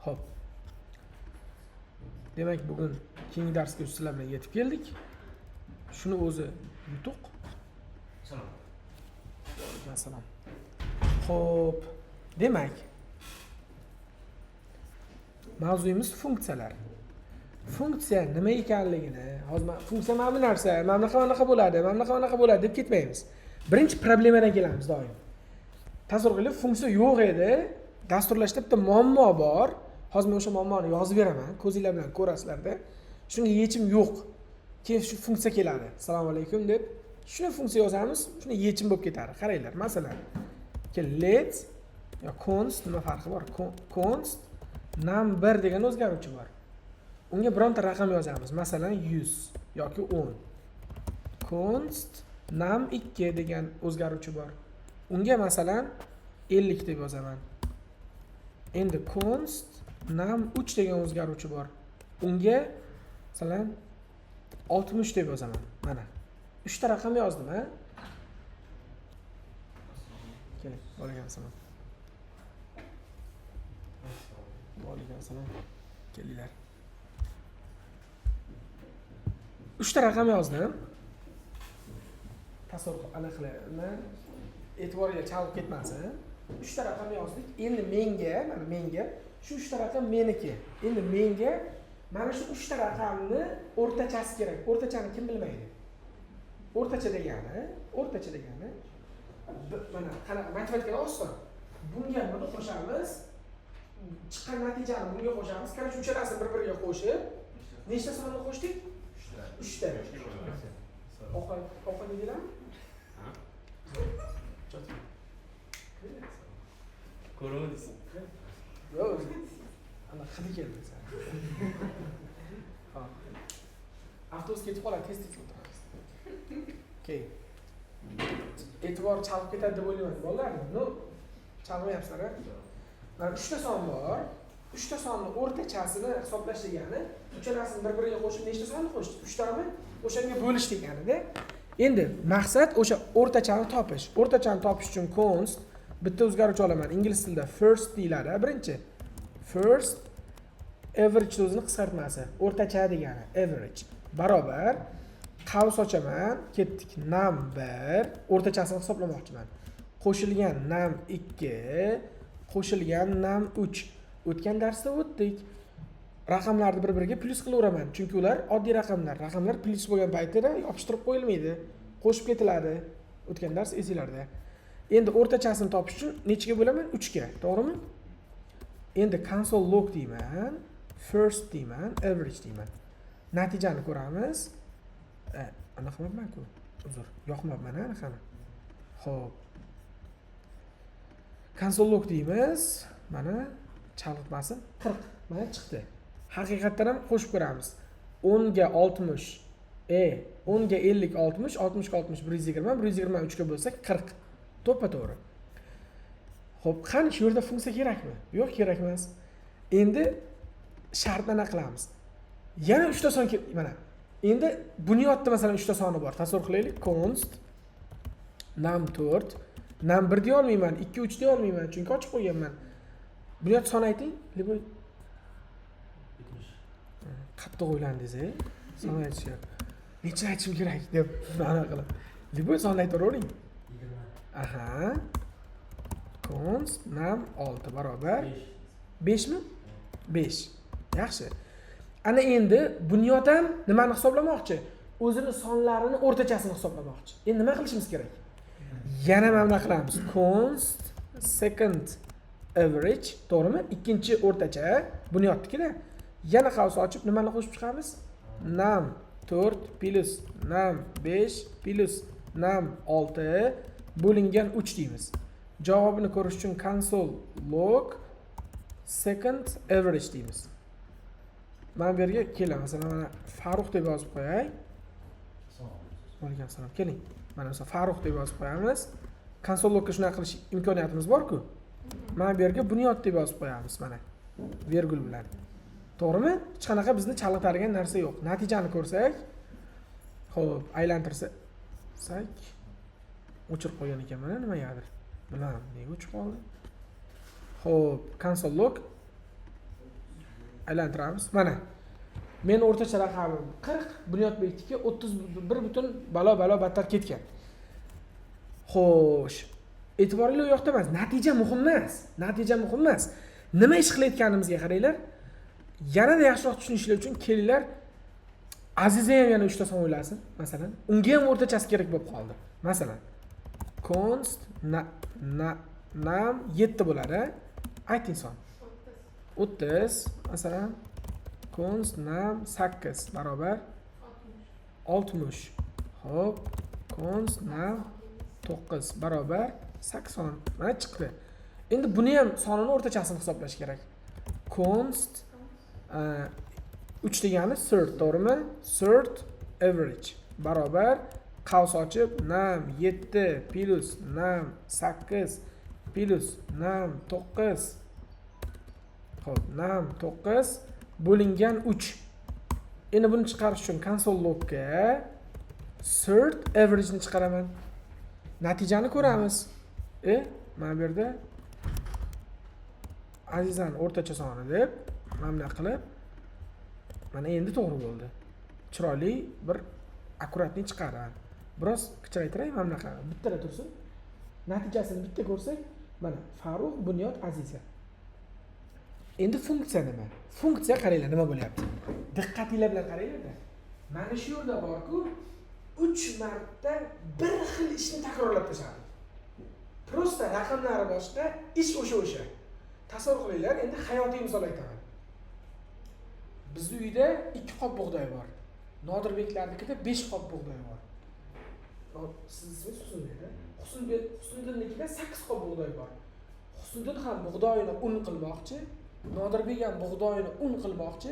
Xo'p. Demak, bugun keyingi darsga sizlar bilan yetib keldik. Shuni o'zi yutuq. Salom. Masalan. Xo'p, demak, mavzuyimiz funksiyalar. Funksiya nima ekanligini, hozir man funksiya mana bu narsa, mana bunaqa bunaqa bo'ladi, mana bunaqa bunaqa bo'ladi deb ketmaymiz. Birinchi problemadan kelamiz doim. Tasavvur qiling, funksiya yo'q edi, dasturlashda bitta muammo bor. Hozir men o'sha muammoni yozib beraman, ko'zinglar bilan ko'rasizlarda. Shunga yechim yo'q. Keyin shu funksiya keladi. Assalomu alaykum deb shuni funksiya yozamiz, shuni yechim bo'lib ketadi. Qaranglar, masalan, let yo const nima farqi bor? Const num1 degan o'zgaruvchi bor. Unga bironta raqam yozamiz, masalan 100 yoki 10. Const num2 degan o'zgaruvchi bor. Unga masalan 50 deb yozaman. Endi const num3 degan o'zgaruvchi bor. Unga masalan 60 deb yozaman. Mana. 3 ta raqam yozdim, ha? Keling, alaykum assalom. Va alaykum assalom. Kelinglar. 3 ta raqam yozdim. Tasavvur aniqlama. E'tiborga chalg'ib ketmasin. 3 ta raqam yozdik. Endi menga, mana menga shu 3 ta raqam meniki. Endi menga mana shu 3 ta raqamni o'rtachasi kerak. O'rtachani kim bilmaydi? O'rtacha degani, o'rtacha degani mana qanaqa matematikada oson. Bunga buni qo'shamiz, chiqqan natijani bunga qo'shamiz. Короче, uchalasini bir-biriga qo'shib, nechta sonni qo'shdik? 3 ta. Ovqat, ovqat yedilarmi? Ko'rmadingiz? Yo'q, o'zi. Ana hidi keldi. Hop. Avtobus ketib qoladi, tez-tez o'tiramiz. Keyin. E'tibor chalg'ib ketadi deb o'ylayman bolalar. Ну, chalg'mayapsizlar, a? Mana 3 ta son bor. 3 ta sonni o'rtachasini hisoblash degani, uchalasini bir-biriga qo'shib nechta sonni qo'shdik? 3 tami? O'shanga bo'lish deganida. Endi maqsad o'sha o'rtachani topish. O'rtachani topish uchun const bitta o'zgaruvchi olaman. Ingliz tilida first deyiladi, birinchi. First average so'zini qisqartmasi, o'rtacha degani average barobar qavs ochaman, ketdik num1 o'rtachasini hisoblamoqchiman. Qo'shilgan num2 qo'shilgan num3. O'tgan darsda o'tdik. Raqamlarni bir-biriga plyus qilaveraman, chunki ular oddiy raqamlar. Raqamlar plyus bo'lgan paytida yopishtirib qo'yilmaydi, qo'shib ketiladi. O'tgan dars esinglarda. Endi o'rtachasini topish uchun nechiga bo'laman? 3 ga, to'g'rimi? Endi console log deyman, first deyman, average deyman. Natijani ko'ramiz. Anaqa qilmabman-ku. Uzr, yoqmabman anaqani. Xo'p. Console log deymiz. Mana chalg'itmasin. 40 mana chiqdi. Haqiqatdan ham qo'shib ko'ramiz. 10 ga 60, 10 ga 50 60, 60 ga 60 120, 123 ga bo'lsak 40. To'ppa-to'g'ri. Xo'p, qani shu yerda funksiya kerakmi? Yo'q, kerak emas. Endi shartni anaqa qilamiz. Yana 3 ta son mana. Endi bunyodda masalan 3 ta soni bor. Tasavvur qilaylik, const num4, num1 deya olmayman, 2 3 deya olmayman, chunki ochib qo'yganman. Bunyod son ayting, любой. Qattiq o'ylandingiz, son aytishga. Necha aytishim kerak deb ma'no qilib. Любой sonni aytavering. Aha. Const num6 barobar 5 mi? 5. Yaxshi. Ana endi bunyod ham nimani hisoblamoqchi? O'zini sonlarini o'rtachasini hisoblamoqchi. Endi nima qilishimiz kerak? Yana mana bunaqa qilamiz. Const second average, to'g'rimi? Ikkinchi o'rtacha bunyodnikida. Yana qavs ochib nimani qo'shib chiqamiz? Num4 plus num5 plus num6 bo'lingan 3 deymiz. Javobini ko'rish uchun console log second average deymiz. Mana bu yerga keling, masalan, mana Farruh deb yozib qo'yay. Alaykum assalom. Keling. Mana masalan Farruh deb yozib qo'yamiz. Console logga shunaqa qilish imkoniyatimiz bor-ku. Mana bu yerga bunyod deb yozib qo'yamiz mana. Vergul bilan. To'g'rimi? Hech qanaqa bizni chalg'itadigan narsa yo'q. Natijani ko'rsak, xo'p, aylantirsak, o'chirib qo'ygan ekanman, nimagadir. Bilmadim, nega o'chib qoldi. Xo'p, console log Aylantiramiz. Mana, meni o'rtacha raqamim 40, Bunyodbekniki 31 butun balo balo battar ketgan. Xo'sh, e'tiboringlar u yoqda emas, natija muhim emas, natija muhim emas, nima ish qilayotganimizga qaranglar. Yanada yaxshiroq tushunishlar uchun kelinglar, Aziza ham yana uchta son o'ylasin. Masalan, unga ham o'rtachasi kerak bo'lib qoldi. Masalan, const na, na, num 7 bo'ladi. Ayting son. 30. Masalan, const num 8 barobar 60. Ho'p, const num 9 barobar 80. Mana, chiqdi. Endi buni ham sonini o'rtachasini hisoblash kerak. Const 3 degani surd, to'g'rimi? Surd average barobar qavs ochib num 7 plus num 8 plus num 9, ho'p, num 9 bo'lingan 3. Endi buni chiqarish uchun console logga surd average ni chiqaraman, natijani ko'ramiz. Mana bu yerda Azizani o'rtacha soni deb mana bunaqa qilib, mana, endi to'g'ri bo'ldi. Chiroyli bir аккуратный chiqadi. Biroz kichraytiray, mana bunaqa bittada tursin, natijasini bitta ko'rsak. Mana, Farruh, Bunyod, Aziza. Endi funksiya nima? Funksiya, qaranglar, nima bo'lyapti, diqqatinglar bilan qaranglarda. Mana shu yerda borku, uch marta bir xil ishni takrorlab tashladi, просто raqamlari boshqa, ish o'sha o'sha. Tasavvur qilinglar, endi hayotiy misol aytaman. Bizni uyda ikki qop bug'doy bor, Nodirbeklarnikida 5 qop bug'doy bor. Sizni ismingiz Husnbek. Husnbek, Husnidinnikida 8 qop bug'doy bor. Husniddin ham bug'doyini un qilmoqchi, Nodirbek ham bug'doyini un qilmoqchi,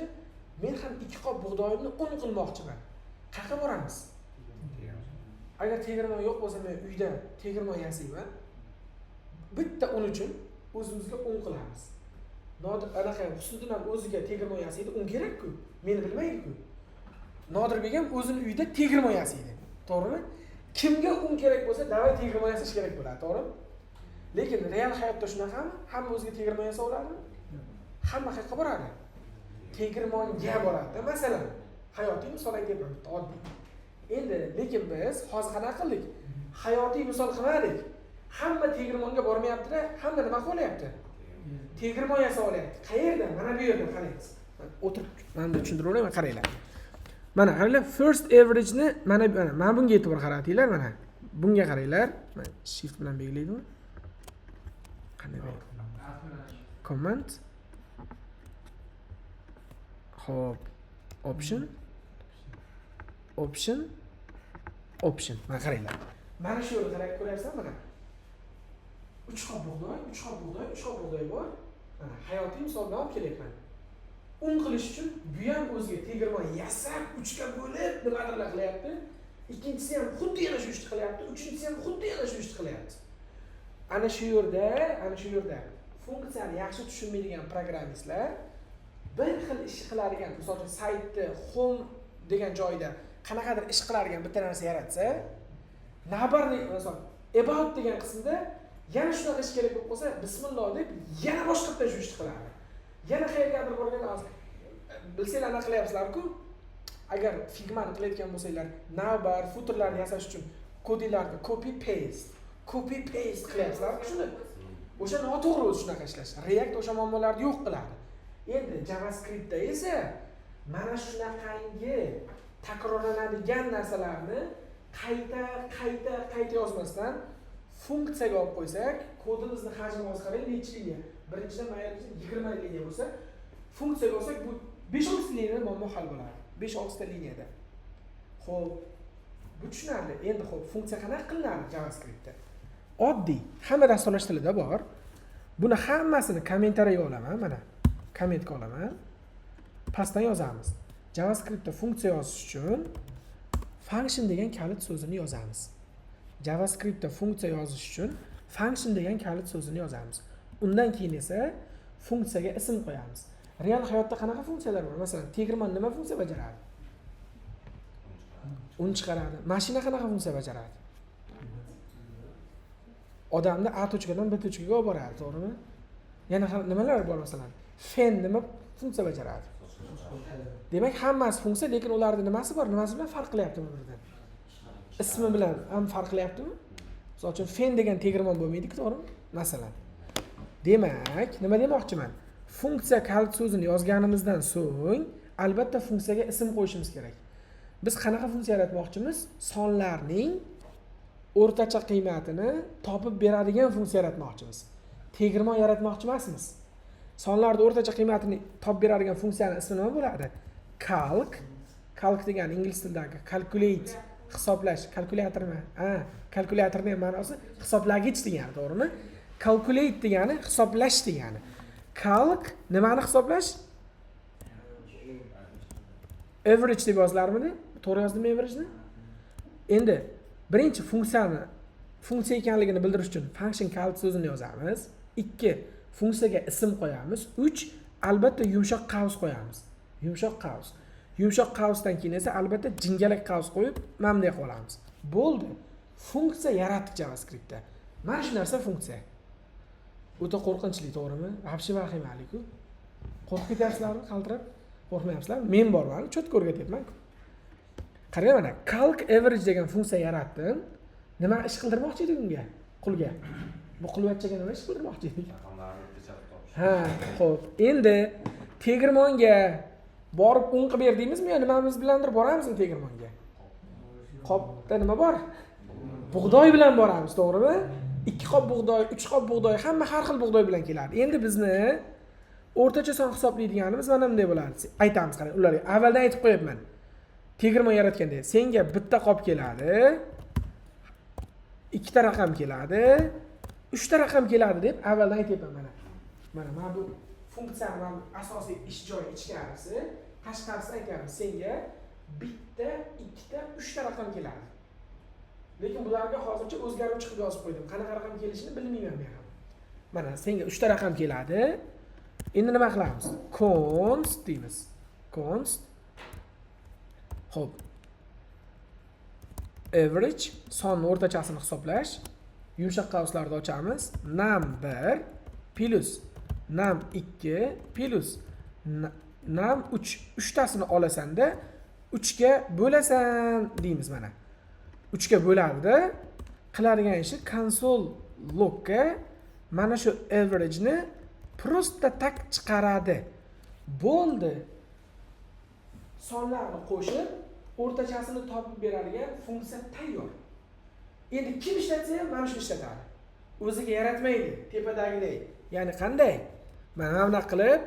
men ham ikki qop bug'doyimni un qilmoqchiman. Qayerga boramiz? Agar tegirmon yo'q bo'lsa, men uyda tegirmon yasayman. Bitta un uchun o'zimizga un qilamiz. Nodir, anaqa, Husniddin ham o'ziga tegirmon yasaydi, un kerakku, meni bilmaydiku. Nodirbek ham o'zini uyida tegirmon yasaydi, to'g'rimi? Kimga un kerak bo'lsa, давай tegirmon yasash kerak bo'ladi, to'g'rimi? Lekin real hayotda shunaqami? Hamma o'ziga tegirmon yasa oladimi? Hamma qayerga boradi? Tegirmonga boradida. Masalan, hayotiy misol aytyapman bitta oddiy. Endi lekin biz hozir qanaqa qildik? Hayotiy misol qilmadik. Hamma tegirmonga bormayaptida, hamma nima qilib olyapti? Tegirmon yasab olyapti. Qayerda? Mana bu yerda, qaraymiz. O'tirib mana bunda tushuntiraverayman, qaranglar. Mana, qaranglar, first average ni, mana, mana, mana bunga e'tibor qaratinglar, mana bunga qaranglar. Mana, shift bilan belgilaydimi? Qanday command? Ho'p, option, option, option. Mana, qaranglar, mana shu yerda qarab ko'ryapsizlar, mana, uch qop bug'doy, uch qop bug'doy, uch qop bug'doy bor. Mana, hayotiy misol bilan olib kelyapman. Un qilish uchun bu ham o'ziga tegirmon yasab, uchga bo'lib nimadirlar qilyapti, ikkinchisi ham xuddi yana shu ishni qilyapti, uchinchisi ham xuddi yana shu ishni qilyapti. Ana shu yerda, ana shu yerda funksiyani yaxshi tushunmaydigan programmistlar bir xil ish qiladigan, misol uchun, saytni home degan joyda qanaqadir ish qiladigan bitta narsa yaratsa, navbarni, misol, about degan qismda yana shunaqa ish kerak bo'lib qolsa, bismillah deb yana boshqatdan shu ishni qiladi. Yana qayergadir borganda, hozir bilsanglar, anaqa qilyapsizlarku, agar Figmani qilayotgan bo'lsanglar, navbar, footerlarni yasash uchun kodinglarni copy paste, copy paste qilyapsizlarku shuni. O'sha noto'g'ri o'zi shunaqa ishlash. React o'sha muammolarni yo'q qiladi. Endi JavaScriptda esa mana shunaqangi takrorlanadigan narsalarni qayta, qayta, qayta yozmasdan funksiyaga olib qo'ysak, kodimizni hajmi hozir qarang, necha liniya? Birinchidan, mayli, 20 liniya bo'lsa, funksiyaga olsak, bu 5-6 liniyada muammo hal bo'ladi, 5-6 ta liniyada. Ho'p, bu tushunarli. Endi, ho'p, funksiya qanaqa qilinadi JavaScriptda? Oddiy, hamma dasturlash tilida bor. Buni hammasini kommentariyaga olaman, mana, kommentga olaman, pastdan yozamiz. JavaScriptda funksiya yozish uchun function degan kalit so'zini yozamiz. JavaScriptda funksiya yozish uchun function degan kalit so'zini yozamiz. Undan keyin esa funksiyaga ism qo'yamiz. Real hayotda qanaqa funksiyalar bor? Masalan, tegirmon nima funksiya bajaradi? Un chiqaradi. Mashina qanaqa funksiya bajaradi? Odamni A точка dan B точка ga olib boradi, to'g'rimi? Yana nimalar bor, masalan? Fen nima funksiya bajaradi? Demak, hammasi funksiya, lekin ularni nimasi bor, nimasi bilan farq qilyapti bir biridan? Ismi bilan ham farq qilyaptimi? Misol uchun, fen degan tegirmon bo'lmaydiku, to'g'rimi? Masalan, demak, nima demoqchiman? Funksiya kalit so'zini yozganimizdan so'ng albatta funksiyaga ism qo'yishimiz kerak. Biz qanaqa funksiya yaratmoqchimiz? Sonlarning o'rtacha qiymatini topib beradigan funksiya yaratmoqchimiz, tegirmon yaratmoqchi emasmiz. Sonlarni o'rtacha qiymatini topib beradigan funksiyani ismi nima bo'ladi? Calc. Calc degani ingliz tilidagi calculate, hisoblash. Kalkulyatormi? Ha, kalkulyatorni ham ma'nosi hisoblagich degani, to'g'rimi? Calculate degani hisoblash degani. Calc nimani hisoblash? Average deb yozilarmidi? To'g'ri yozdimmi averageni? Endi birinchi funksiyani funksiya ekanligini bildirish uchun function kalit so'zini yozamiz. Ikki, funksiyaga ism qo'yamiz. Uch, albatta yumshoq qavs qo'yamiz. Yumshoq qavs, yumshoq qavsdan keyin esa albatta jingalak qavs qo'yib, mana bunday qilib olamiz. Bo'ldi, funksiya yaratdik JavaScriptda. Mana shu narsa funksiya. O'ta qo'rqinchli, to'g'rimi? Вообще vahimaliku. Qo'rqib ketyapsizlarmi qaltirab? Qo'rqmayapsizlarmi? Men borman, четко o'rgatyapman. Qarang, mana calc average degan funksiya yaratdim. Nima ish qildirmoqchi edik unga, qulga? Bu qulvachchaga nima ish qildirmoqchi edik? Raqamlarni o'rtacha topish. Ha, ho'p, endi tegirmonga borib un qilib ber deymizmi yo nimamiz bilandir boramizmi tegirmonga? Qopda nima bor? Bug'doy bilan boramiz, to'g'rimi? Ikki qop bug'doy, uch qop bug'doy, hamma har xil bug'doy bilan keladi. Endi bizni o'rtacha son hisoblaydiganimiz mana bunday bo'ladi. Aytamiz, qarang, ularga avvaldan aytib qo'yapman tegirmon yaratganda: senga bitta qop keladi, ikkita raqam keladi, uchta raqam keladi deb avvaldan aytyapman. Mana bu funksiyani, mana bu asosiy ish joyi ichkarisi. Tashqarisini aytyapmiz: senga bitta, ikkita, uchta raqam keladi. Lekin bularga hozircha o'zgaruvchi qilib yozib qo'ydim, qanaqa raqam kelishini bilmayman men ham. Mana, senga uchta raqam keladi. Endi nima qilamiz? Const deymiz, const. Ho'p, average, sonni o'rtachasini hisoblash. Yumshoq qavslarni ochamiz. Num 1 plyus num 2 plyus num 3. Uchtasini olasanda, uchga bo'lasan deymiz. Mana, uchga bo'ladida, qiladigan ishi console logga mana shu averageni просто так chiqaradi. Bo'ldi, sonlarni qo'shib o'rtachasini topib beradigan funksiya tayyor. Endi kim ishlatsa ham mana shuni ishlatadi, o'ziga yaratmaydi tepadagidek. Ya'ni qanday? Mana bunaqa qilib,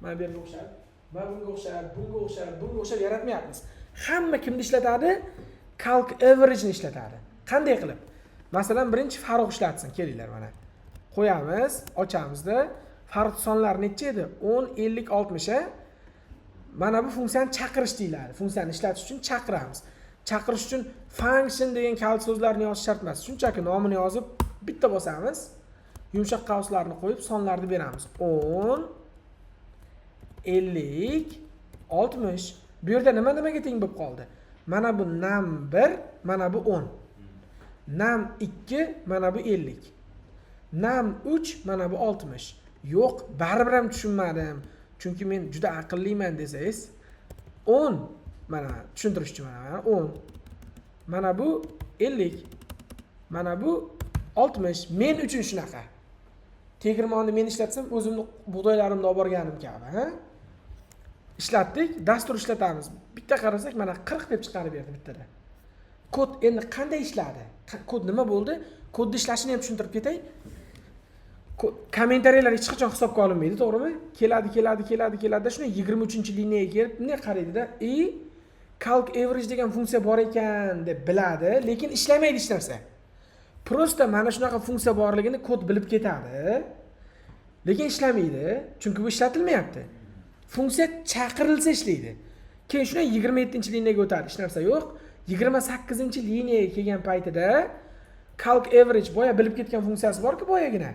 mana bu yerga o'xshab, mana bunga o'xshab, bunga o'xshab, bunga o'xshab yaratmayapmiz. Hamma kimni ishlatadi? Calc averageni ishlatadi. Qanday qilib? Masalan, birinchi Farruh ishlatsin. Kelinglar, mana qo'yamiz, ochamizda. Farruh sonlari necha edi? 10, 50, 60. A, mana bu funksiyani chaqirish deyiladi. Funksiyani ishlatish uchun chaqiramiz. Chaqirish uchun function degan kalit so'zlarni yozish shart emas, shunchaki nomini yozib, bitta bosamiz, yumshoq qavslarni qo'yib, sonlarni beramiz: 10, 50, 60. Bu yerda nima nimaga teng bo'lib qoldi? Mana bu num 1, mana bu 10, num 2, mana bu 50, num 3, mana bu 60. Yo'q, baribir ham tushunmadim, chunki men juda aqlliman desangiz, 10, mana tushuntirish uchun, mana 10, mana bu 50, mana bu 60. Men uchun shunaqa tegirmonni men ishlatsam, o'zimni bug'doylarimni olib borganim kabi. Ha, ishlatdik, dastur ishlatamiz. Bitta qarasak, mana 40 deb chiqarib berdi bittada kod. Endi qanday ishladi kod? Nima bo'ldi? Kodni ishlashini ham tushuntirib ketay. Kommentariyalar hech qachon hisobga olinmaydi, to'g'rimi? Keladi, keladi, keladi, keladida, shunday 23-liniyaga kelib bunday qaraydida, и calc average degan funksiya bor ekan deb biladi, lekin ishlamaydi hech narsa. Просто mana shunaqa funksiya borligini kod bilib ketadi, lekin ishlamaydi, chunki bu ishlatilmayapti. Funksiya chaqirilsa ishlaydi. Keyin shunday 27-liniyaga o'tadi, hech narsa yo'q. 28-liniyaga kelgan paytida calc average, boya bilib ketgan funksiyasi borku boyagina,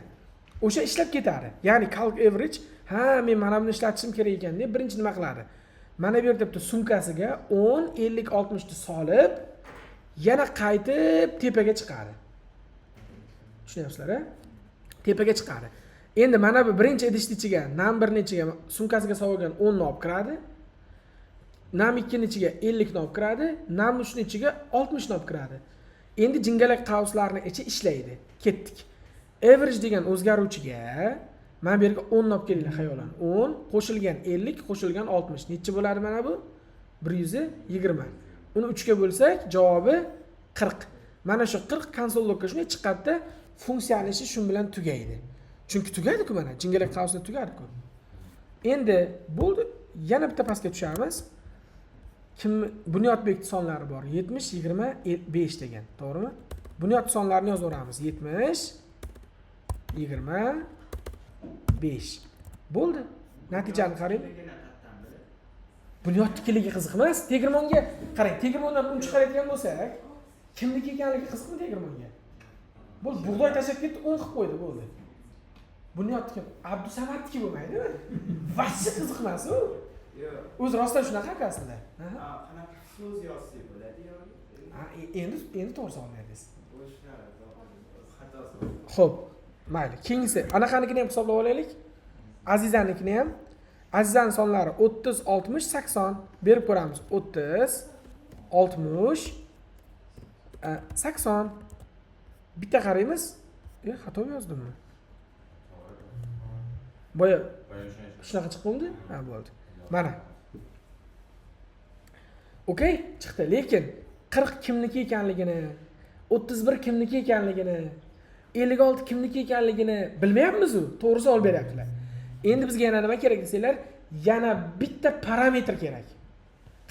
o'sha ishlab ketadi. Ya'ni calc average, ha, men mana buni ishlatishim kerak ekan deb, birinchi nima qiladi? Mana bu yerda bitta sumkasiga 10, 50, 60 ni solib, yana qaytib tepaga chiqadi. Tushunyapsizlar, a? Tepaga chiqadi. Endi mana bu birinchi idishni ichiga, num 1ni ichiga sumkasiga solgan 10 ni olib kiradi, num 2ni ichiga 50 ni olib kiradi, num 3ni ichiga 60 ni olib kiradi. Endi jingalak qavslarni ichi ishlaydi. Ketdik. Average degan o'zgaruvchiga mana bu yerga 10 ni olib kelinglar xayolan. 10 qo'shilgan 50 qo'shilgan 60 nechi bo'ladi? Mana bu 120. Uni 3 ga bo'lsak, javobi 40. Mana shu 40 console logga shunday chiqadida, funksiyani ishi shu bilan tugaydi. Chunki tugadiku, mana jingalak qavslar tugadiku. Endi bo'ldi. Yana bitta pastga tushamiz. Kim? Bunyodbek sonlari bor: 70, 20, 5 degan, to'g'rimi? Bunyod sonlarini yozaveramiz: 70, 20, 5. Bo'ldi. Natijani qarang. Bunyodnikiligi qiziq emas tegirmonga. Qarang, tegirmondan un chiqaradigan bo'lsak, kimniki ekanligi qiziqmi tegirmonga? Bo'ldi, bug'doy tashlab ketdi, un qilib qo'ydi, bo'ldi. Bunyodniki, Abdusamadniki bo'lmaydimi? Вообще qiziq emas u. Yo'q. O'zi rostdan shunaqa aslida. Aha. Qanaqa so'z yozsak bo'ladi yoki? Ha, endi to'g'ri savol berdingiz. O'sha xato savol. Ho'p, mayli, keyingisi anaqanikini ham hisoblab olaylik, Azizanikini ham. Azizani sonlari 30, 60, 80. Berib ko'ramiz: 30, 60, 80. Bitta qaraymiz. Xato yozdimmi boya? Shunaqa chiqdimi? Ha, bo'ldi, mana, okey, chiqdi. Lekin 40 kimniki ekanligini, 31 kimniki ekanligini, 56 kimniki ekanligini bilmayapmizu. To'g'ri savol beryaptilar. Endi bizga yana nima kerak desanglar, yana bitta parametr kerak.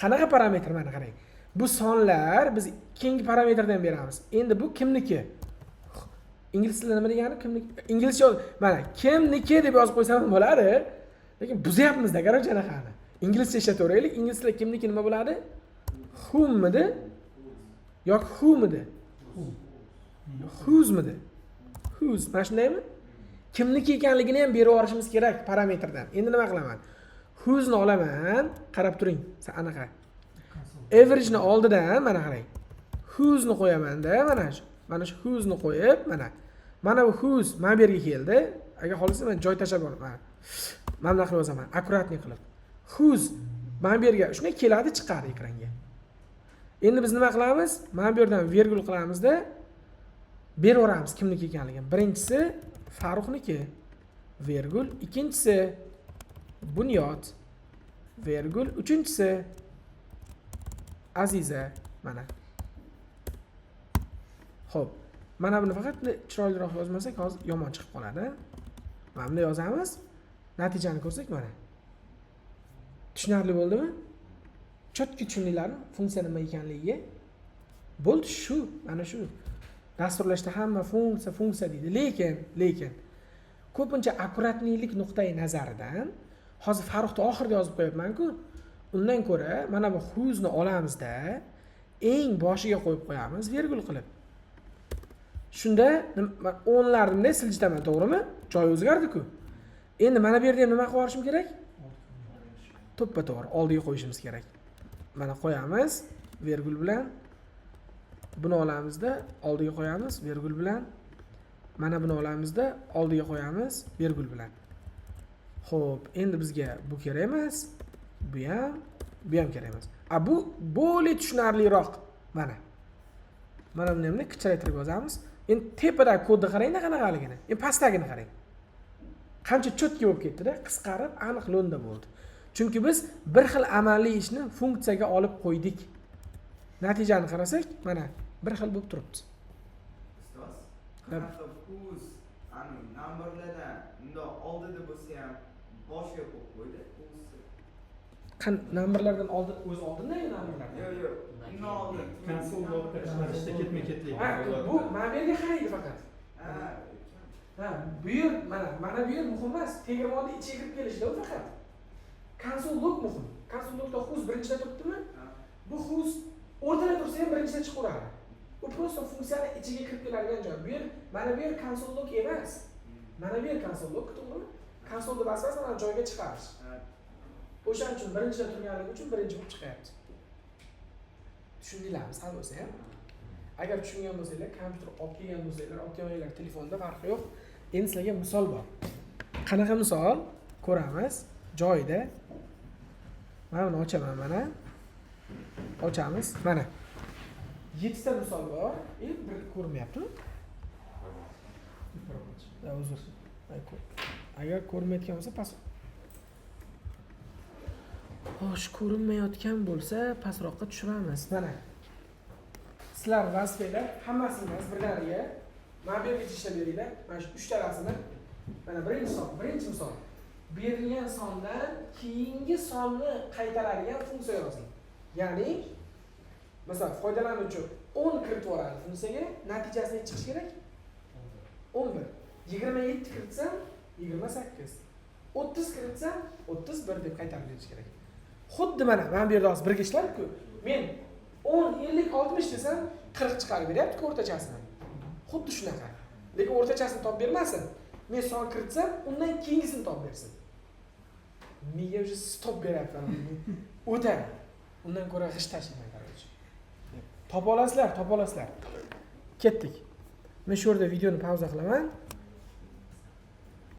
Qanaqa parametr? Mana qarang, bu sonlar biz keyingi parametrdan ham beramiz. Endi bu kimniki? Ingliz tilida nima degani kimniki? Inglizcha mana kimniki deb yozib qo'ysam ham bo'ladi, lekin buzyapmizda, короче. Anaqani inglizcha ishlataveraylik. Ingliz tilida kimniki nima bo'ladi? Whommidi yoki whomidi? Whosemidi? Whose. Mana shundaymi? Kimniki ekanligini ham berib yuborishimiz kerak parametrdan. Endi nima qilaman? Whoseni olaman, qarab turing. Anaqa averageni oldidan, mana qarang, whoseni qo'yamanda. Mana shu whoseni qo'yib, mana bu whose mana bu yerga keldi. Agar xohlasa, man joy tashlab yuboraman. Mana bunaqa qilib yozaman, аккуратный qilib. Whose mana bu yerga shunday keladi, chiqadi ekranga. Endi biz nima qilamiz? Mana bu yerdan vergul qilamizda, beraveramiz kimniki ekanligini. Birinchisi Farruxniki, vergul, ikkinchisi Bunyod, vergul, uchinchisi Aziza. Mana, ho'p, mana buni faqat chiroyliroq yozmasak, hozir yomon chiqib qoladi. Mana bunday yozamiz. Natijani ko'rsak, mana, tushunarli bo'ldimi? Четкий tushundinglarmi funksiya nima ekanligiga? Bo'ldi, shu. Mana shu dasturlashda hamma funksiya, funksiya deydi, lekin ko'pincha аккуратный lik nuqtai nazaridan hozir Farruxni oxirida yozib qo'yapmanku, undan ko'ra mana bu whoseni olamizda, eng boshiga qo'yib qo'yamiz vergul qilib. Shunda o'nlarni bunday siljitaman, to'g'rimi? Joyi o'zgardiku. Endi mana bu yerda ham nima qilib yuborishim kerak? To'ppa to'g'ri, oldiga qo'yishimiz kerak. Mana, qo'yamiz vergul bilan. Buni olamizda, oldiga qo'yamiz vergul bilan. Mana buni olamizda, oldiga qo'yamiz vergul bilan. Ho'p, endi bizga bu kerak emas, bu ham, bu ham kerak emas. A bu более tushunarliroq. Mana buni ham kichraytirib yozamiz. Endi tepadagi kodni qarangda qanaqaligini, endi pastdagini qarang, qancha четкий bo'lib ketdida, qisqarib, aniq lo'nda bo'ldi. Chunki biz bir xil amaliy ishni funksiyaga olib qo'ydik. Natijani qarasak, mana, bir xil bo'lib turibdi. Ustoz, qanaqa whose ani numberlardan bundoq oldida bo'lsa ham boshiga qo'yib qo'ydi whose. Numberlardan oldin, o'zi oldinda numberlardan. Yo'q, undan oldin. Console logda ishlatishda ketma ketlik. Ha, bu mana bu yerga qaraydi faqat. Ha. Ha, bu yer, mana bu yer muhim emas. Tegirmonni ichiga kirib kelishda u faqat console log muhim. Console logda whose birinchida turibdimi? Ha. Bu whose o'rtada tursa ham birinchida chiqaveradi. U просто funksiyani ichiga kirib keladigan joy bu yer. Mana bu yer console log emas, mana bu yer console log, to'g'rimi? Konsolni bosasiz, mana joyga chiqarish. Ha. O'shaning uchun birinchida turganligi uchun birinchi bo'lib chiqyapti. Tushundinglarmi sal bo'lsa ham? Agar tushungan bo'lsanglar, kompyuter olib kelgan bo'lsanglar, olib kelmanglar, telefonda farqi yo'q. Endi sizlarga misol bor. Qanaqa misol, ko'ramiz joyida. Mana buni ochaman, mana ochamiz. Mana yettita misol bor. E, bir ko'rinmayaptimi? Uzr. Agar ko'rinmayotgan bo'lsa, past. Xo'sh, ko'rinmayotgan bo'lsa, pastroqqa tushiramiz. Mana sizlar vazifanglar, hammasini emas, birdaniga mana bu yergacha ishlab beringlar, mana shu uchtalasini. Mana birinchi son, birinchi misol: berilgan sondan keyingi sonni qaytaradigan funksiya yozing. Ya'ni masalan, foydalanuvchi 10 kiritib yuboradi funksiyaga, natijasi necha chiqishi kerak? 11. 27 kiritsam, 28, 30 kiritsam, 31 deb qaytarib berish kerak. Xuddi mana bu yerda hozir birga ishladikku. Men 10, 50, 60 desam, 40 chiqarib beryaptiku o'rtachasini. Xuddi shunaqa, lekin o'rtachasini topib bermasin, men son kiritsam, undan keyingisini topib bersin. Miya уже stop beryapti, o'ta undan ko'ra g'isht tashlayman. Короче, topa olasizlar, topa olasizlar. Ketdik. Men shu yerda videoni pauza qilaman.